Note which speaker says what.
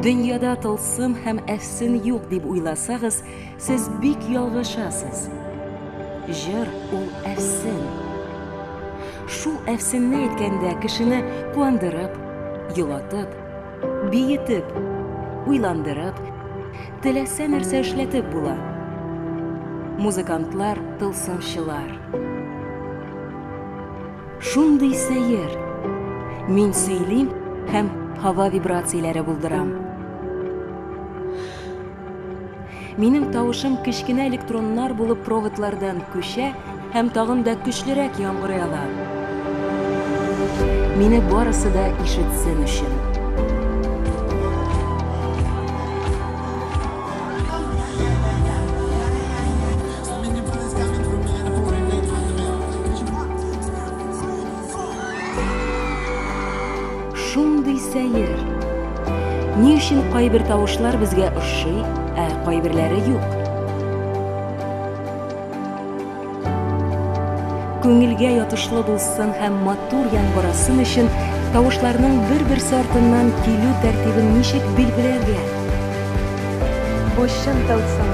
Speaker 1: Дөньяда тылсым һәм әфсен юк дип уйласагыз, сез бик ялгышасыз. Җыр ул әфсен. Шул әфсенне әйткәндә кешене куандырып, елатып, биетеп, уйландырып, теләсә нәрсә эшләтеп була. Музыкантлар, тылсымчылар. Шундый сәер. Мин сөйлим һәм һава вибрацияләре булдырам. Минем тавышым кечкенә электроннар булып проводлардан күчә һәм тагын да көчлерәк яңгырый ала. Мине барысы да ишетсен өчен. Шундый сәер. Ни өчен кайбер тавышлар безгә ошый, ә кайберләре юк? Күңелгә ятышлы булсын һәм матур яңгырасын өчен тавышларның бер-берсе артыннан килү тәртибен ничек билгеләргә?
Speaker 2: Бу чын тылсым.